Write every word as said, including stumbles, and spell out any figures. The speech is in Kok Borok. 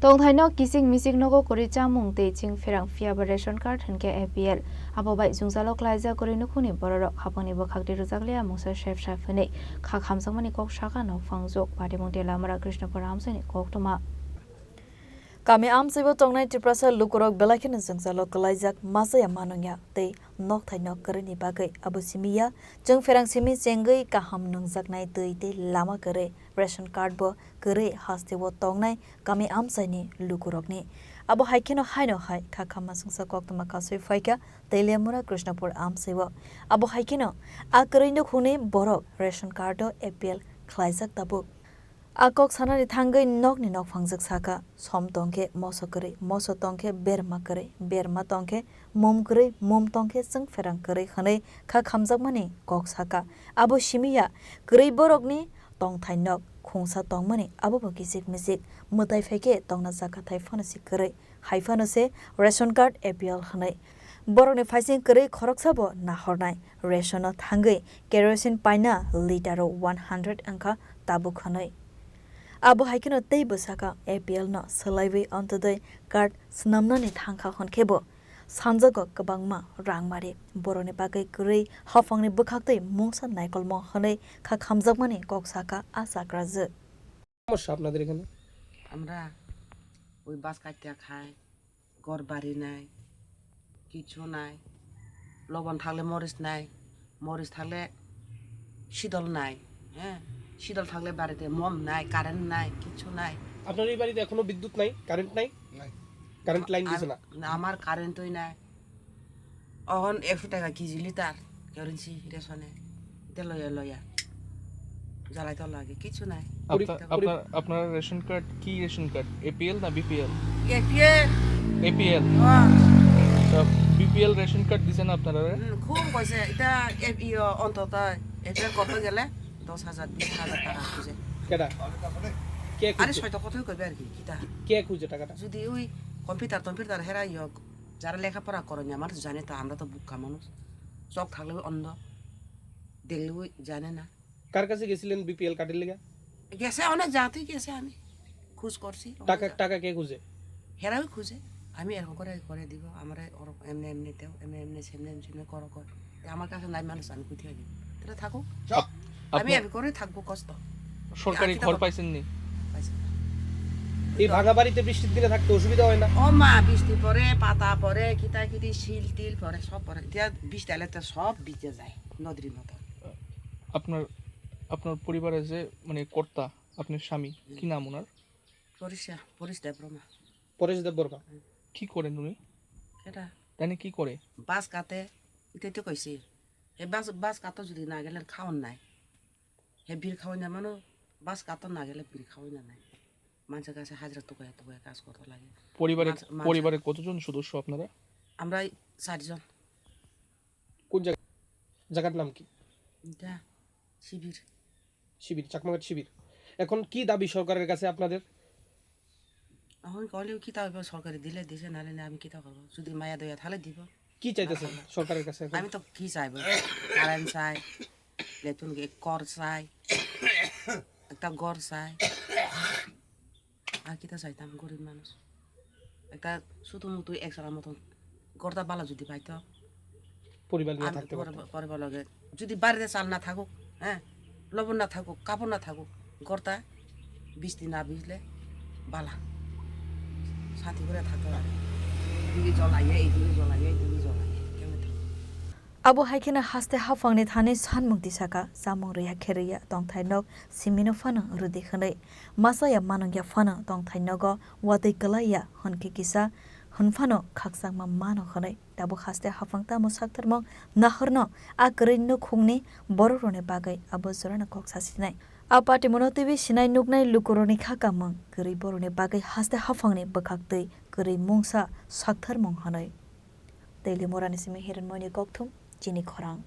Tongthaino kichik michik nogo kwrwi chamung tei chwng pherang, phiya ba ration card hwnkhe A P L. Abo bai jwngjalo klaijak kwrwi nukhungni bororok hapangni bwkhak twi rwjakliya mungsa sep sep hwnwi kha khamjakmani kok sakha nokphang jok. Patimung Telamura Krishnapur amchaini koktwma. Kami amchaibo tongnai Tiprasa lukurok belai kheno jwngjalo kwlaijak, machaya manwngya tei nokthaino kwrwini bagwi. Abo simi ya, chwng pherang simi chengwi kaham nungjaknai twi tei lama kwrwi, ration card bo kwrwi hasteo tongnai kami amchaini lukurokni. Abo hai kheno haino hai kha khamma sungsa koktwma kasui phaikha Telamura Krishnapur amchaio. Abo hai kheno a kwrwi nukhungni borok ration card o A P L khlaijak tabuk. A kok sanani thangwi nokni nokphangjak sakha, som tongkhe moso kwrwi, moso tongkhe berma kwrwi, berma tongkhe mum kwrwi, mum tongkhe chwng pherang kwrwi hwnwi kha khamjakmani kok sakha. Abo simi ya, kwrwi borokni tongthai nok khungsa tongmani abobo kichik michik mwtai phaikhe tongna chakha thai phano si kwrwi. Hai phano se ration card A P L hwnwi. Borokni phaising kwrwi khoroksabo nahornai. Ration-o thangwi kerosene paina litero one hundred wngkha tabuk hwnwi. Abo hai kheno teibo sakha A P L-no swlaiwi Antyodoi card swnamnani thangkha hwnkhe bo sanjago kwbangma rangmari. Borokni bagwi kwrwi haphangni bwkhaktwi mungsa naikolmo hwnwi kha khamjakmani kok sakha a chakrajwk. সমস্যা আপনাদের এখানে? আমরা ওই বাস কাটিয়া খাই, ঘর বাড়ি নাই, কিছু নাই। লবণ থাকলে মরিচ নাই, মরিচ থাকলে শীতল নাই, হ্যাঁ, শীতল থাকলে বাড়িতে মোম নাই, কারেন্ট নাই, কিছু নাই। আপনার এই বাড়িতে এখনো বিদ্যুৎ নাই, কারেন্ট নাই? নাই। কারেন্ট লাইন দিছে না? না, আমার কারেন্টই নাই। অখন একশো টাকা কেজি লিটার, কেরোসিন রেশনে। এটা লইয়া লইয়া জ্বালাইতে লাগে, কিছু নাই। পরি-, আপনার, পরি- আপনার, আপনার রেশন কার্ড কি রেশন কার্ড? এপিএল না বিপিএল? এপিএল। এপিএল। হ্যাঁ। তা বিপিএল রেশন কার্ড দিছেন আপনারা? হুম, খুব কইছে। এটা এ-, ইয়ে, অন্তত এপিএল করতে গেলে দশ হাজার, বিশ হাজার টাকা খুঁজে। কেডা? কে আরে খুঁজছে? ছয়টা কথাই কইবে আর কি, কিতা? কে খুঁজছে টাকাটা? যদি ওই কম্পিউটার টম্পিউটার হেরা ইয়ে যারা লেখাপড়া করেনি, আমার তো জানে তো, আমরা তো বুকা মানুষ, চোখ থাকলেও অন্ধ, দেখলেও জানে না। কার কাছে গেছিলেন বিপিএল কার্ডের লেগে? গেছে, অনেক জাতি গেছে, আমি খোঁজ করছি, অনেক টাকা, জাতি। টাকা কে খুঁজে? হেরাও খুঁজে, আমি এরকম করে করে দিব, আমরা ওরকম এমনি এমনিতেও, এমনি এমনি সেমনি এমনি করো কর। তে আমার কাছে নাই মানুষ, আমি কোথায় দিব? তাহলে থাকো। আপ-, আমি আপনার এমনি করে থাকবো কষ্ট। সরকারি আর কিতা ঘর করবো? পাইছেন নি? পাইছি না। এই ভাঙা বাড়িতে বৃষ্টির দিনে থাকতে অসুবিধা হয় না? ও মা, বৃষ্টি পড়ে, পাতা পড়ে, কিতা কিতি, শিল টিল পড়ে, সব পড়ে। এতিয়া বৃষ্টি এলে তো সব ভিজে যায়, নদীর মতো। আপনার, আপনার পরিবারে যে, মানে, কর্তা, আপনার স্বামী, হুম। কি নাম ওনার? পরিষা, পরিষ দেববর্মা। পরেশ দেববর্মা। হুম। কি করেন উনি? এটা? তাহলে কি করে? বাঁশ কাটে, এটাই তো কইছি। এই বাঁশ, বাঁশ কাটো যদি না গেলে খাওয়ার নাই। হে বিড়ি খাওয়াই না, মানে, বাঁশ কাটো না গেলে বিড়ি খাওয়াই না নাই। মানুষের কাছে হাজিরা টুকাইয়া টুকাইয়া কাজ করতে লাগে। পরিবারে, মাছ, মাছ। পরিবারে কতজন সদস্য আপনারা? আমরা এই চারজন। কোন জায়গা, জায়গার নাম কি? এটা শিবির। শিবির, চাকমাঘাট শিবির। এখন কি দাবি সরকারের কাছে আপনাদের? এখন কইলেও কিতা হইব, সরকারে দিলে দিছে, নাহলে না, আমি কিতা করবো? যদি মায়া দয়া থাকলে দিব। কি চাইতেছেন আচ্ছা। সরকারের কাছে এখন? আমি তো কি চাইবো? কারেন্ট চাই, লেট্রিন গে-, কর চাই, একটা ঘর চাই। আর কিতা চাইতাম, গরিব মানুষ। একটা ছোট মতো একসারা মতন ঘরটা ভালো যদি পাইতো। পরিবার নিয়ে আমি থাকতে পরে, পারতেন। পরে বলো গে, যদি বাড়িতে চাল না থাকুক, হ্যাঁ, লবণ না থাকুক, কাপড় না থাকুক, ঘরটা বৃষ্টি না ভিজলে বালা, শান্তি করে থাকতে পারে। এদিকে জল আইয়ে, এইদিকে জল আইয়ে, এইদিকে জল আইয়ে, কেমন থাকে? Abo hai kheno haste haphangni thani sanmung tisaka, chamung rwya khe rwya, tongthai nok simino phano rwdi hwnwi, masa ya manung ya phano tongthai nogo watwi kwlai ya hwn khe kisa hwn phano khakchangma mano hwnwi. Tabuk haste haphang tamo saktharmung nahorno a kwrwi nukhungni borokrokni bagwi abo jorano kok sasinai. A patimungno twiwi sinai nuknai lukurokni kha kamung kwrwi borokni bagwi haste haphangni bwkhaktwi kwrwi mungsa saktharmung hwnwi. Teilimurani simi Hiranmoyni kokthum, chini khorang.